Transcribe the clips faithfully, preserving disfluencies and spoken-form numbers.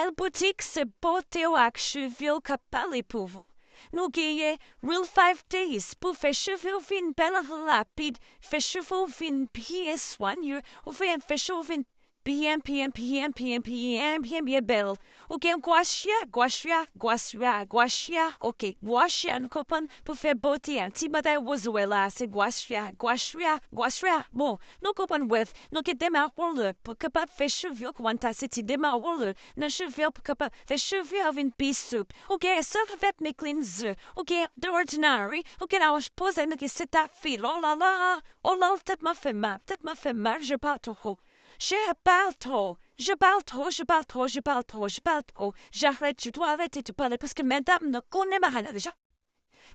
L Boutique se bote w ak cheve w k ap pale pou ou. Nou genyen Real five Days pou fè cheve w vin bèl rapid, fè cheve w vin byen swanye, oubyen fè cheve w vin byen, byen, byen, byen, byen, byen, byen bèl. Ou gen gwa chya, gwa chya, gwa chya, gwa chya. Ok, gwa chya, nou konprann pou fè bote a. Ti bagay woz ou wè la, se gwa chya, gwa chya, gwa chya. Bon, nou konprann, brèf, nou gen Dema Roller pou kapab fè cheve w konn ta se ti Dema Roller nan cheve w pou kapab fè cheve w vin pi soup. Ou gen Self Vet Me Cleanser, ou gen The Ordinary, ou gen La Roche Posay, nou gen Cetaphil. Oh la la, oh la, tèt mwen fè mal, tèt mwen fè mal, je parle trop. Je parle trop, je parle trop, je parle trop, je parle trop, je parle trop. J'arrête, je dois arrêter de parler parce que medam nan konnen bagay la deja.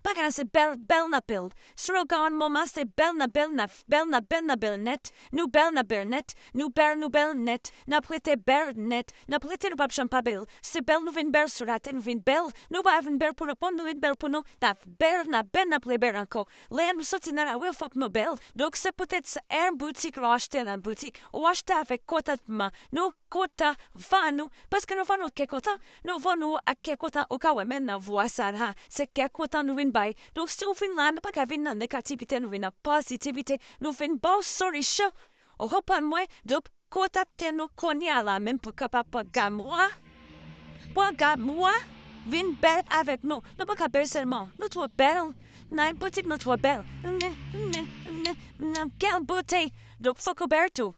Bagay la se bèl, bèl nan bèl. Slogan moman se bèl nan bèl nan, bèl nan bèl nan bèl nèt. Nou bèl nan bèl nèt, nou bèl, nou bèl nèt. N ap rete bèl nèt, n ap rete nou p ap janm pa bèl. Se bèl nou vin bèl sou latè, nou vin bèl. Nou pa vin bèl pou nou, pou nou vin bèl pou nou. N ap bèl, n ap bèl, n ap rebèl ankò. Lè nou soti nan lari, fòk nou bèl. Donk, se poutèt sa, L Boutique, lè w achte nan boutik, ou achte avèk kontantman. Nou kontan vann nou, paske nou vann nou kè kontan. Nou vann nou ak kè kontan, ou ka wè menm nan vwa sa la, se kè kontan nou vin bay. Donk, si w vin la, nou pa ka vin nan negativite, nou vin nan pozitivite, nou vin ba w solisyon. Ou konprann mwen? Donk, kontakte nou kounye a la menm pou kapab pran gam ou a. Pran gam ou a, vin bèl avèk nou. Nou pa ka bèl sèlman, nou twò bèl. Nan boutik nou twò bèl. Nan kèl bote. Donk fòk ou bèl tou.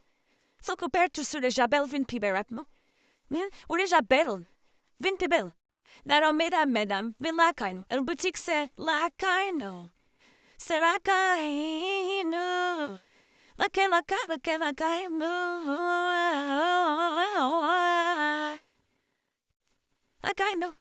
Fòk ou bèl tou, si w deja bèl, vin pi bèl ak nou. Ou deja bèl, vin pi bèl. Alò medam, medam, vin lakay nou. L Boutique se lakay nou. Se lakay nou. Lakay, lakay, lakay, lakay nou. Lakay nou.